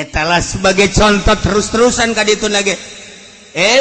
Etalah sebagai contoh terus-terusan ka ditu lagi.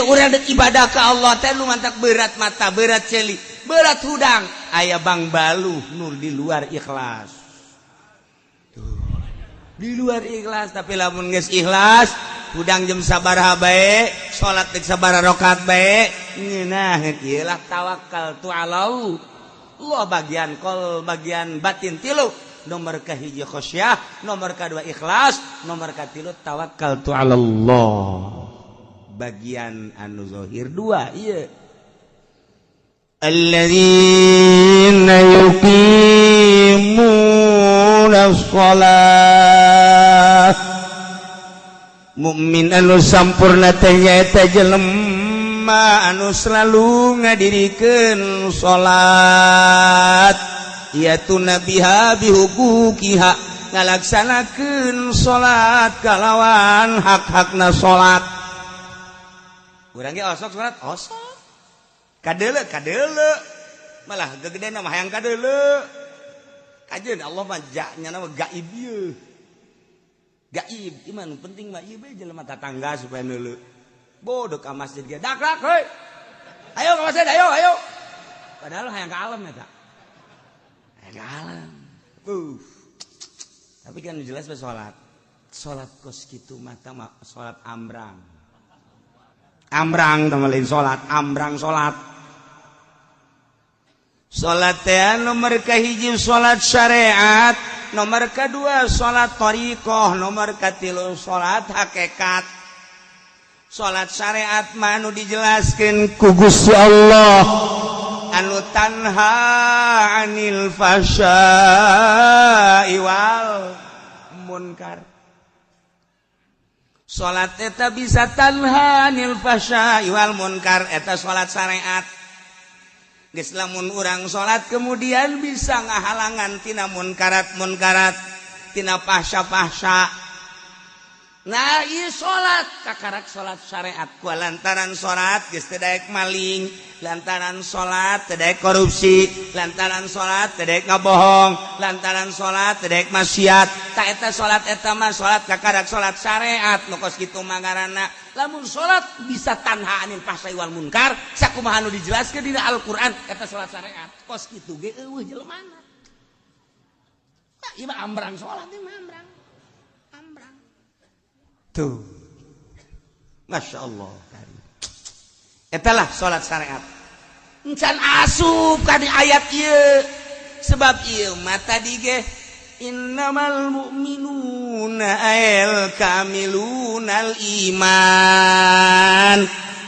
Urang dek ibadah ka Allah teh nu mantak berat mata, berat ceuli, berat hudang. Aya bang baluh nur di luar ikhlas. Tuh. Di luar ikhlas, tapi lamun geus ikhlas, hudang jam sabaraha bae, salat dek sabaraha rakaat bae, ngeunah kieu lah tawakal tu alau. Allah bagian kol, bagian batin tilu. Nomor kahiji khasyah, nomor kedua ikhlas, nomor katilu tawakal tu Allah. Bagian anu zahir dua ieu. Alladzina yuqimuna shalah. Mukmin anu sampurna teh nyaeta jelema anu selalu ngadirikeun salat. Yatuna biha bihuquqiha, ngalaksanakeun salat kalawan hak-hakna salat. Urang ge osok salat, osok. Kadeuleu, kadeuleu. Malah gegedena mah hayang kadeuleu. Kajeun Allah mah nya mah gaib ieu. Gaib, iman penting mah ieu bae jelema tatangga supaya neuleu. Bodoh ka masjid ge dak dak heuy. Ayo ka masjid, ayo, ayo. Padahal hayang ka alam eta. Hayang ka alam. Tapi kan jelas bae salat. Salat kos kitu mah mah salat ambrang. Ambrang teh lain salat, ambrang salat. Salat teh nomor kahiji salat syariat, nomor kedua salat thariqah, nomor katilu salat hakikat. Salat syariat mah anu dijelaskeun ku Gusti Allah anu tanha anil fahsya'i wal munkar. Salat eta bisa tanha anil fahsya'i wal munkar, eta salat syariat. Geus lamun urang salat kemudian bisa ngahalangan tina munkarat-munkarat, tina fahsya-fahsya. Nah, ieu salat kakarak salat syariat ku lantaran salat geus teu daek maling, lantaran salat teu daek korupsi, lantaran salat teu daek ngabohong, lantaran salat teu daek maksiat. Ta eta salat eta mah salat kakarak salat syariat nu kos kitu mah ngaranna. Lamun salat bisa tanha anil fahsya'i wal munkar, sakumaha nu dijelaskeun dina Al-Qur'an eta salat syariat. Kos kitu ge eueuh jelemana. Nah, ieu mah ambrang salat ieu mah ambrang. Ambrang. Tuh. Masya Allah. Etalah salat syariat. Encan asup ka di ayat ieu. Sebab ieu mah tadi ge innamal mu'minuna al kamilunal iman.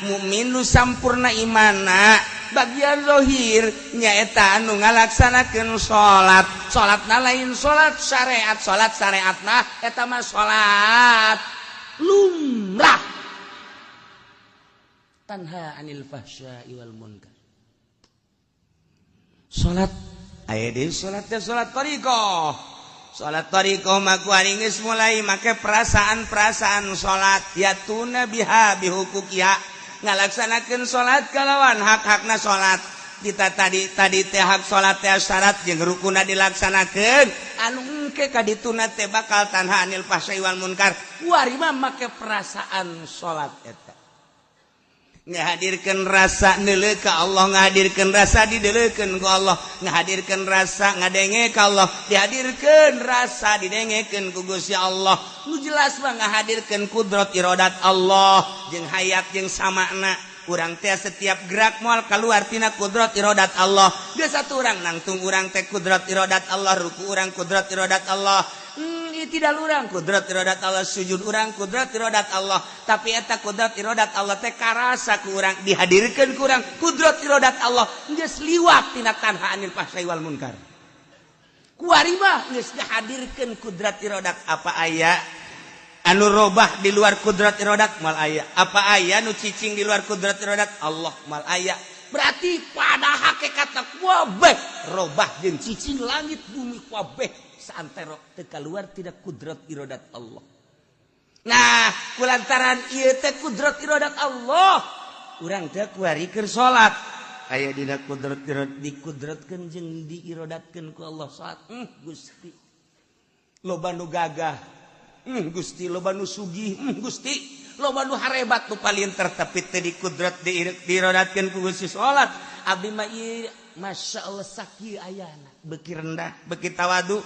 Mukmin nu sampurna imana bagian zahir nyaeta anu ngalaksanakeun salat. Salatna lain salat syariat, salat syariatna eta mah salat lumrah. Tanha anil fahsya'i wal munkar. Salat aya deui salat teh salat thariqah. Salat thariqah mah ku ari geus mulai make perasaan-perasaan salat yatuna biha bihuquqiha, ngalaksanakeun salat kalawan hak-hakna salat. Kita tadi tadi teh hak salat teh syarat jeung rukunna dilaksanakeun, anu engke ka dituna teh bakal tanha anil fahsya'i wal munkar. Kuari mah make perasaan salat eta. Ngahadirkeun rasa neuleu ka Allah, ngahadirkeun rasa dideuleukeun ku Allah, ngahadirkeun rasa ngadenge ka Allah, dihadirkeun rasa didengekeun ku Gusti Allah. Nu jelas mah ngahadirkeun kudrat iradat Allah jeung hayat jeung samakna. Urang teh setiap gerak moal keluar tina kudrat iradat Allah. Geus satu urang nangtung urang teh kudrat iradat Allah, ruku urang kudrat iradat Allah. Tidak urang kudrat iradat Allah, sujud urang kudrat iradat Allah. Tapi eta kudrat iradat Allah teh karasa ku urang, dihadirkeun ku urang kudrat iradat Allah geus liwat tina tanha anil fahsya'i wal munkar. Kuari mah geus dihadirkeun kudrat iradat, apa aya anu robah di luar kudrat iradat? Mal aya. Apa aya nu cicing di luar kudrat iradat Allah? Mal aya. Berarti pada hakikatna kabeh robah jeung cicing langit bumi kabeh saantero teu keluar tidak kudrat iradat Allah. Nah, kulantaran ieu teh kudrat iradat Allah, urang teh kuari keur salat aya dina kudrat iradat, dikudratkeun jeung diiradatkeun ku Allah salat. Gusti, loba nu gagah. Gusti loba nu sugih, Gusti loba nu harebat, nu palinter, tapi teu dikudrat diirodatkeun ku Gusti salat. Abdi mah ieu, Masya Allah, sakieu ayana beuki rendah, beuki tawadu,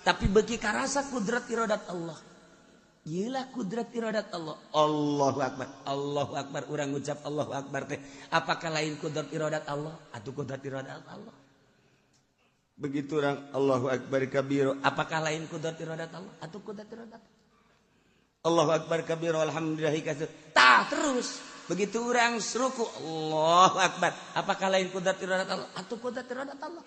tapi beuki karasa kudrat irodat Allah. Iyalah kudrat iradat Allah. Allahu Akbar, Allahu Akbar. Urang ngucap Allahu Akbar teh apakah lain kudrat iradat Allah? Atau kudrat iradat Allah? Begitu orang Allahu Akbar kabiro, apakah lain kudrat iradat Allah? Atau kudrat iradat Allahu Akbar kabiro, alhamdulillah kasir. Tah, terus begitu orang ruku, Allahu Akbar, apakah lain kudrat iradat Allah? Atau kudrat iradat Allah?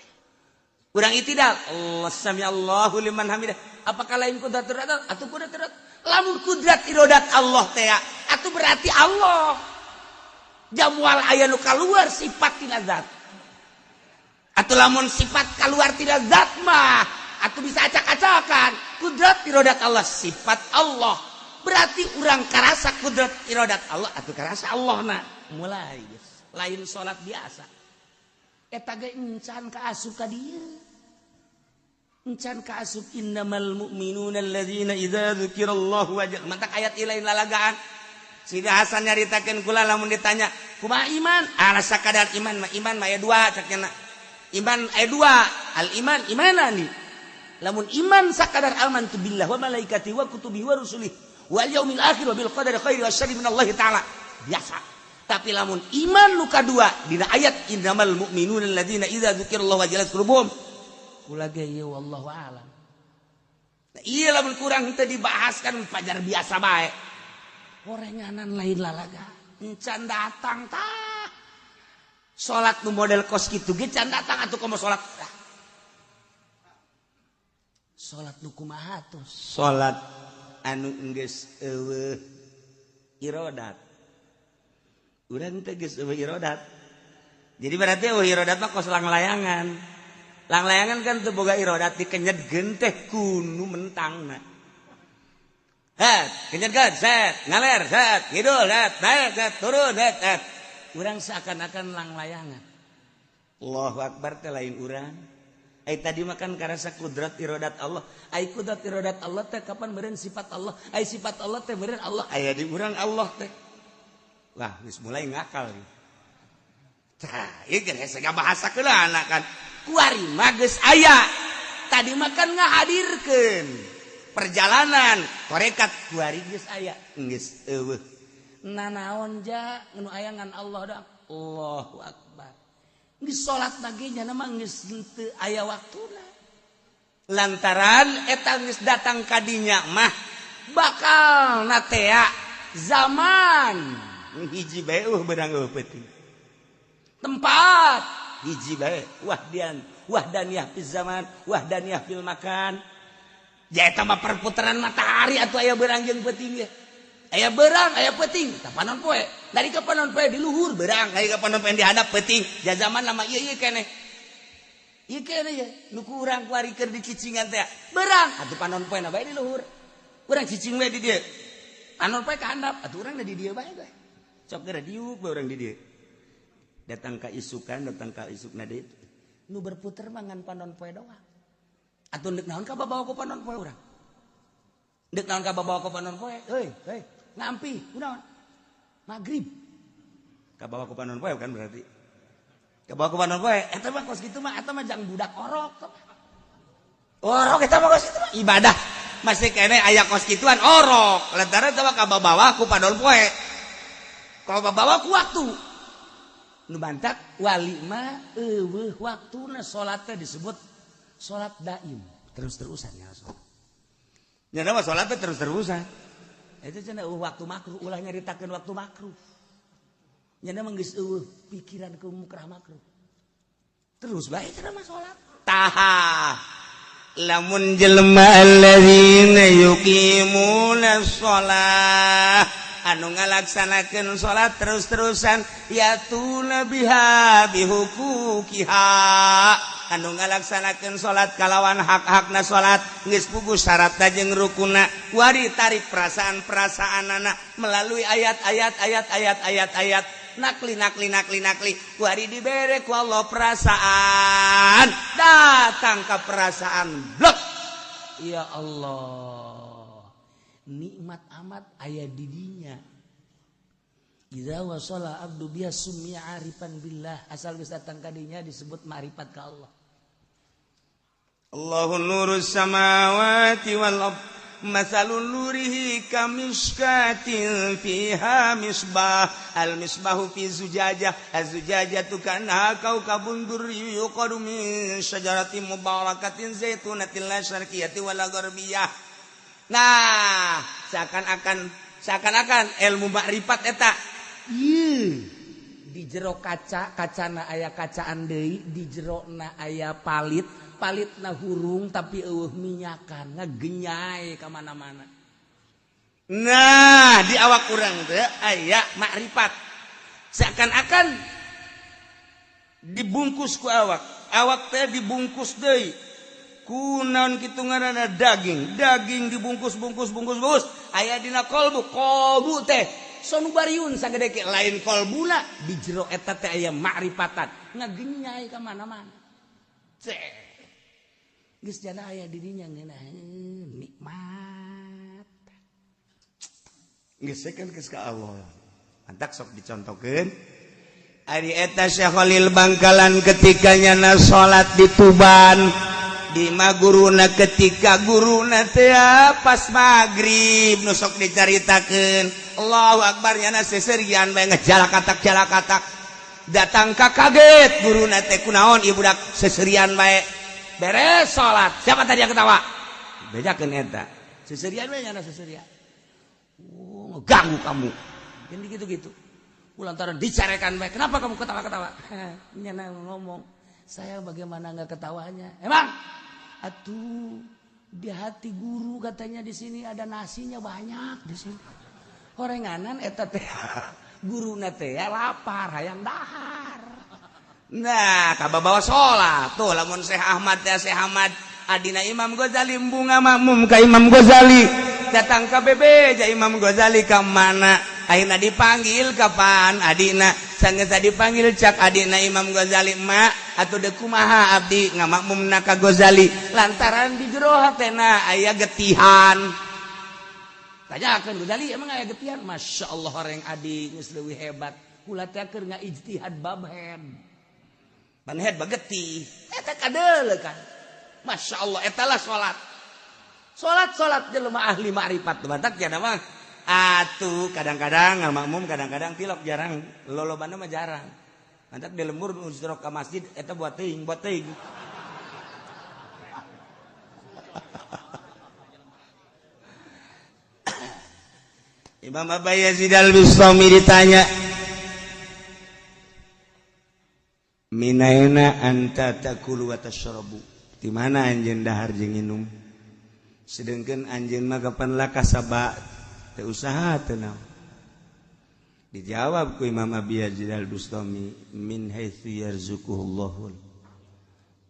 Urang itidal, Allah sami Allahu liman hamidah, apakah lain kudrat iradat Allah? Atau kudrat iradat? Lamun kudrat irodat Allah teh atau berarti Allah jamual aya nu keluar sifat tina zat. Atau lamun sifat keluar tina zat mah atau bisa acak-acakan. Kudrat irodat Allah sifat Allah, berarti urang karasa kudrat irodat Allah atau karasa Allah. Nah, mulai guys, lain salat biasa. Eta ge encan ka asup ka dieu, encan ka asup innamal mu'minuna alladzina idza dzukirallahu wajah. Mantak ayat lain lalagaan. Sida Hasan nyaritakeun kula, lamun ditanya kumaha iman, ala sakadar iman mah, iman mah aya dua cakna. Iman aya dua, al iman imanani. Lamun iman sakadar amantu billah wa malaikati wa kutubihi wa rusulihi wal yaumil akhir wa bil qadari khairi wa syarri minallahi ta'ala, biasa. Tapi lamun iman nu kadua dina ayat innamal mu'minuna alladzina idza dzukirallahu wajilat qulubuhum, kula ge ieu wallahu alam. Nah, iya, lamun kurang teu dibahaskan pajar biasa bae. Orenganan lain lalaga. Encan datang tah. Salat nu model kos kitu ge can datang atuh, komo salat. Salat nu kumaha tuh? Salat anu geus euweuh irodat. Urang teh geus euweuh irodat. Jadi berarti euweuh irodat mah kos langlayangan. Langlayangan kan teu boga irodat, dikenyetkeun teh kunu mentangna. Het, kenyetkeun, set, ngaler, set, ngidul, set, naik, set, turun, set, set. Urang seakan-akan langlayangan. Allahu Akbar teh lain urang. Ai tadi makan karasa kudrat irodat Allah. Ai kudrat irodat Allah teh kapan meureun sifat Allah? Ai sifat Allah teh meureun Allah aya di urang Allah teh. Wah, geus mulai ngakal nih. Tah, ieu geus hese bahasa anak kan. Kuari mah geus aya. Tadi makan ngahadirkeun perjalanan torekat, kuari geus aya, geus euweuh. Nanaon ja nu aya ngan Allah doang. Allahu Akbar. Geus salat lagi nya mah geus henteu aya waktuna. Lantaran eta geus datang kadinya mah bakal natea zaman hiji bae euweuh beurang euweuh peuting. Tempat hiji bae, wahdian wahdaniyah fil zaman, wahdaniyah fil makan. Ja eta mah perputaran matahari atuh aya beurang jeung peuting ge. Aya beurang, aya peuting, tah panon poe. Dari ka panon poe di luhur beurang, dari ka panon poe di handap peuting. Ja zaman lama ieu ieu keneh. Ieu keneh ye, nu ku urang kuari keur dicicingan teh. Beurang, atuh panon poe na bae di luhur. Urang cicing we di dieu. Panon poe ka handap, atuh urang di dieu bae we. Sok geura diuk bae urang di dieu. Datang ka isukan, datang ka isukna deui. Nu berputer mah ngan panon poe doang. Atuh deuk naon ka babawa ku panon poe urang? Deuk naon ka babawa ku panon poe? Heuy, heuy, ngampi, kunaon? Maghrib. Kabawa ku panon poe kan berarti. Kabawa ku panon poe, eta mah kos kitu mah eta mah jang budak orok. Orok eta mah kos kitu mah ibadah. Masih kene aya kos kituan orok. Lantaran eta mah kabawa ku panon poe. Kabawa ku waktu. Nu bantak wali mah euweuh waktuna, salat teh disebut salat daim, terus-terusan ya salat. Nya mah salat teh terus-terusan. Itu cenah euweuh waktu makruh, ulah nyaritakeun waktu makruh. Nya mah geus euweuh pikiran ke mukrah makruh. Terus bae cenah mah salat. Taha. Lamun jelema alladzina yuqimuna shalah, anu ngalaksanakeun salat terus-terusan, yatuna biha bihuquqiha, anu ngalaksanakeun salat kalawan hak-hakna salat, geus puguh syaratna jeung rukuna. Wari tarik perasaan-perasaan anak melalui ayat-ayat, ayat-ayat, ayat-ayat nakli, nakli, nakli, nakli. Wari dibere ku Allah perasaan, datang ke perasaan blok, ya Allah. Nikmat amat aya di dinya. Idza wasala abdu biha summiya arifan billah, asal geus datang ka dinya disebut ma'rifat ka Allah. Allahu nurus samawati wal ard matsalun nurihi kamishkatin fiha misbah al misbahu fi zujajah az-zujajatu kanha kawkabun durri yuqadu min syajaratin mubarakatin zaitunatin la syarqiyatin wala gharbiyah. Nah, seakan-akan ilmu makrifat eta ieu di jero kaca, kacana aya kacaan deui, di jerona aya palit, palitna hurung tapi eueuh minyakan, ngagenyai ka mana-mana. Nah, di awak urang teh aya makrifat, seakan-akan dibungkus ku awak, awak teh dibungkus deui ku naon kitu ngaranna, daging, daging dibungkus bungkus bungkus bungkus aya dina kolbu, kolbu teh sonubariun sagede ke lain kolbuna, di jero eta teh aya makrifatan ngagenyai ka mana-mana. Cek geus jana aya di dinya ngeunaheun nikmat. Geus kan geus ka Allah. Mantak sok dicontohkeun ari eta Syekh Khalil Bangkalan ketika nyana salat di Tuban di maguruna, ketika guruna teh pas maghrib nu sok dicaritakeun Allahu Akbar, nyana seserian bae ngejalakatak jalakatak datang ka, kaget guruna teh, kunaon ieu budak seserian bae? Beres salat, siapa tadi yang ketawa? Bejakeun eta seserian bae nyana seserian. Oh, ngeganggu kamu jadi gitu-gitu lantaran dicarekan bae, kenapa kamu ketawa-ketawa? Nyana ngomong, saya bagaimana nggak ketawanya emang atuh di hati guru katanya di sini ada nasinya banyak, di sini horenganan eta teh guru teh ya lapar hayang dahar. Nah, kabawa salat tuh lamun Syekh Ahmad teh, Syekh Ahmad adina Imam Ghazali bunga makmum ka Imam Ghazali, datang ka bebeja Imam Ghazali ka mana, akhirnya dipanggil kapan adina sanggeus dipanggil, cak adina Imam Ghazali, mak atuh deuk kumaha abdi ngamakmumna ka Ghazali lantaran di jero hatena aya getihan. Tanyakeun Ghazali, emang aya getihan? Masya Allah, orang adi geus leuwih hebat, kula teh keur ngaijtihad bab head ban head bagetih eta kadeuleu kan. Masya Allah, eta lah salat salat salat jelema ahli ma'rifat. Mantak jana mah atuh kadang-kadang ngamakmum, kadang-kadang tilok, jarang, lolobana mah jarang. Mantak di lembur nu ka masjid eta buat teuing buat teuing. Imam Abu Yazid Al-Bustami ditanya, minaina anta takulu wa tashrabu, di mana anjeun dahar jeung minum, sedangkan anjeun mah kapan lah kasaba teu usaha teu naon? Dijawab ku Imam Abi Yazid Al-Bustami, min haitsu yarzuquhullahu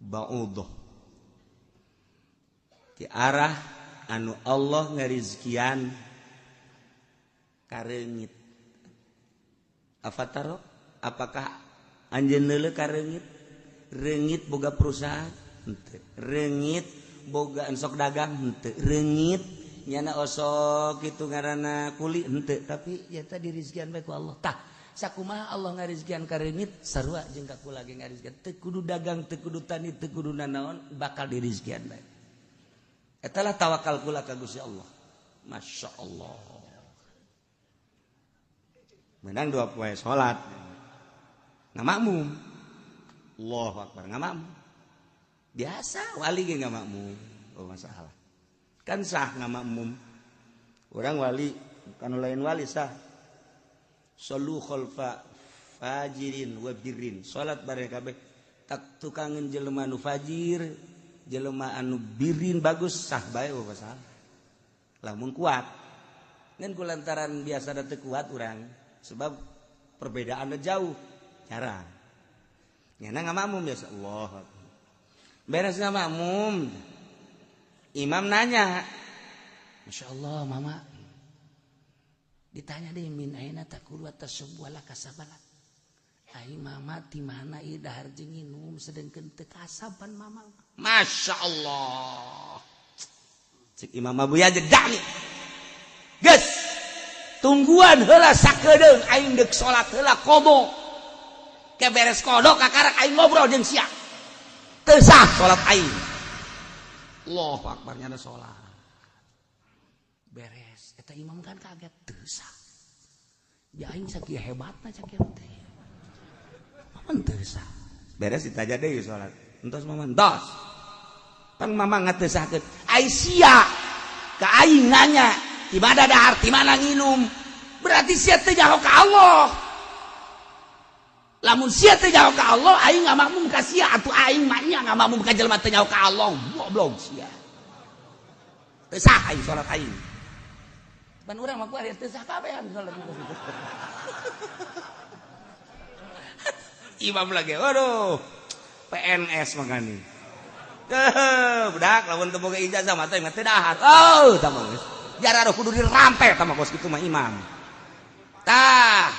ba'udah, di arah anu Allah ngarizkian kareungit. Afataro, apakah anjeun leuleuh ka reungit? Reungit boga perusahaan henteu, reungit boga ensok dagang henteu, reungit nyana osok kitu ngaranna kuli henteu, tapi ya tadi rizkian bae ku Allah. Tah sakumaha Allah ngarizkian ka reungit, sarua jeung ka kula ge ngarizkian, teu kudu dagang, teu kudu tani, teu kudu nanaon, bakal dirizkian bae. Eta lah tawakal kula ka Gusti Allah. Masya Allah. Menang dua poe salat ngamakmum, Allahu akbar, ngamakmum biasa, wali ge ngamakmum, oh masalah kan sah ngamakmum orang wali kan lain wali sah. Sallu khalfa fajirin wa birrin, salat bareng kabeh tak tukangeun jelema anu fajir, jelema anu birin bagus, sah bae, oh masalah lamun kuat. Ngan kulantaran biasa da teu kuat urang sebab perbedaannya jauh jarang nyana ngamakmum biasa. Allah beres ngamakmum, imam nanya, Masya Allah mama, ditanya deh, min aina takulu tasubbu wala kasabalat, ai mama ti mana ieu dahar jeung nginum sedengkeun teu kasaban mama? Masya Allah, cek Imam Abu Yazid, dani Tungguan heula sakedeung aing deuk salat heula qada. Ke beres qada kakarak aing ngobrol jeung sia. Teu sah salat aing. Allahu akbar nyana salat. Beres eta imam kan kaget teu sah. Ya aing sakieu hebatna sakieu teh. Maman teu sah. Beres ditaja deui salat. Entos maman dos. Pan mama ngatesahkeun. Ai sia ka aing nanya, di mana dahar, di mana nginum. Berarti sia teu nyaho ka Allah. Lamun sia teu nyaho ka Allah, aing ngamakmum ka sia atuh aing mah nya ngamakmum ka jelema teu nyaho ka Allah. Goblok sia. Teu sah aing salat aing. Pan urang mah kuari teu sah kabehan salat. Imam lagi, waduh, PNS makani. Budak lamun teu boga ijazah mah teh teu dahar. Oh, tah mah geus. Jarah kudu dirampe tah mah kos kitu mah imam. Tah,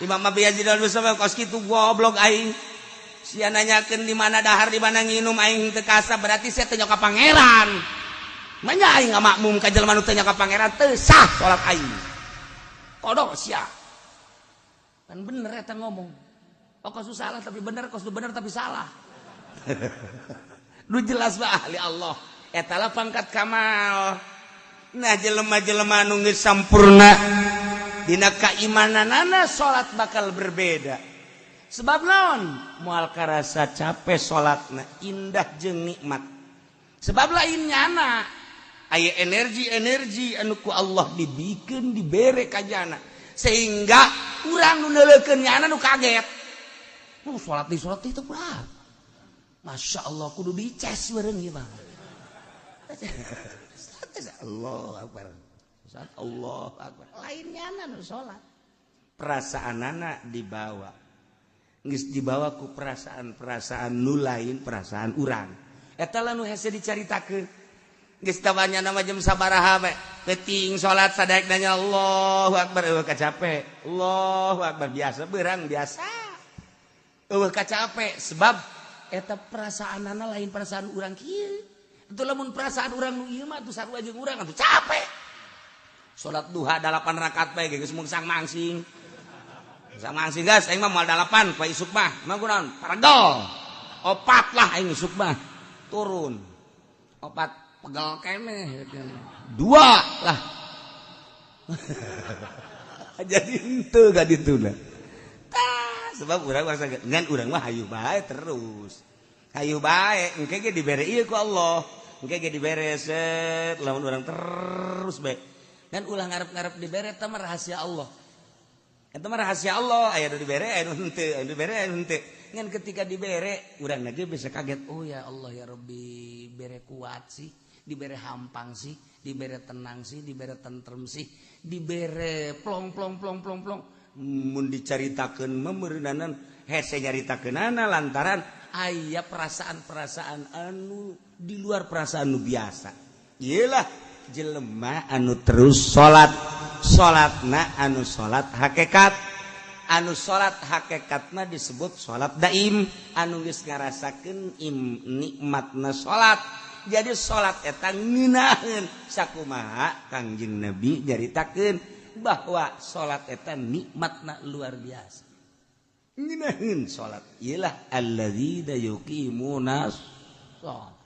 Imam Abi Yazid al-Bustami kos kitu goblok aing. Sia nanyakeun di mana dahar, di mana nginum aing teu kasab, berarti sia teu nyaho ka pangeran. Manya aing ngamakmum ka jelema nu teu nyaho ka pangeran teu sah salat aing. Kodok sia. Kan bener eta ngomong. Oh kos salah tapi bener, kos bener tapi salah. Nu jelas mah ahli Allah. Eta lah pangkat kamal. Nah jelema-jelema nu geus sampurna dina kaimananana salat bakal berbeda. Sebab naon? Moal karasa capek salatna, indah jeung nikmat. Sebab lain nyana aya energi-energi anu ku Allah dibikeun dibere ka jana sehingga urang nu neuleukeun nyana nu kaget. Salat di salat itu kurang. Masya Allah kudu dices bareng ieu mah. Allah akbar. Salat Allah akbar. Lain nyana nu salat. Perasaanana dibawa. Geus dibawa ku perasaan-perasaan nu lain perasaan urang. Eta lah nu hese dicaritakeun. Geus tawanya nama jam sabaraha bae. Peuting salat sadaek nanya Allahu akbar eueuh kacape. Allahu akbar biasa beurang biasa. Eueuh kacape sebab eta perasaanana lain perasaan urang kieu. Itu lamun perasaan urang nu ieu mah atuh sarua jeung urang atuh capek. Salat duha 8 rakaat bae geus mungsang mangsing. Mungsang mangsing geus aing mah moal 8 poe isuk mah. Emang kunaon? Paregol. Opat lah aing isuk mah. Turun. Opat pegel keneh. 2 lah. Jadi henteu ka dituna. Tah sebab urang mah ngan urang mah hayu bae terus. Hayu bae engke ge dibere ieu ku Allah. Engke ge dibere set lamun urang terus bae. Dan ulah ngarep-ngarep dibere eta mah rahasia Allah. Eta mah rahasia Allah, aya nu dibere aya nu henteu, aya nu dibere aya nu henteu. Ngan ketika dibere urang ge bisa kaget, oh ya Allah ya Rabbi, bere kuat sih, dibere hampang sih, dibere tenang sih, dibere tentrem sih, dibere plong plong plong plong plong. Mun dicaritakeun mah meureunanan hese nyaritakeunana lantaran aya perasaan-perasaan anu di luar perasaan nu biasa. Iyalah jelema anu terus salat, salatna anu salat hakikat, anu salat hakikatna disebut salat daim, anu geus ngarasakeun nikmatna salat. Jadi salat eta ngeunaheun sakumaha Kangjeng Nabi nyaritakeun bahwa salat eta nikmatna luar biasa. Ngeunaheun salat iyalah alladzina yuqimuna shalah.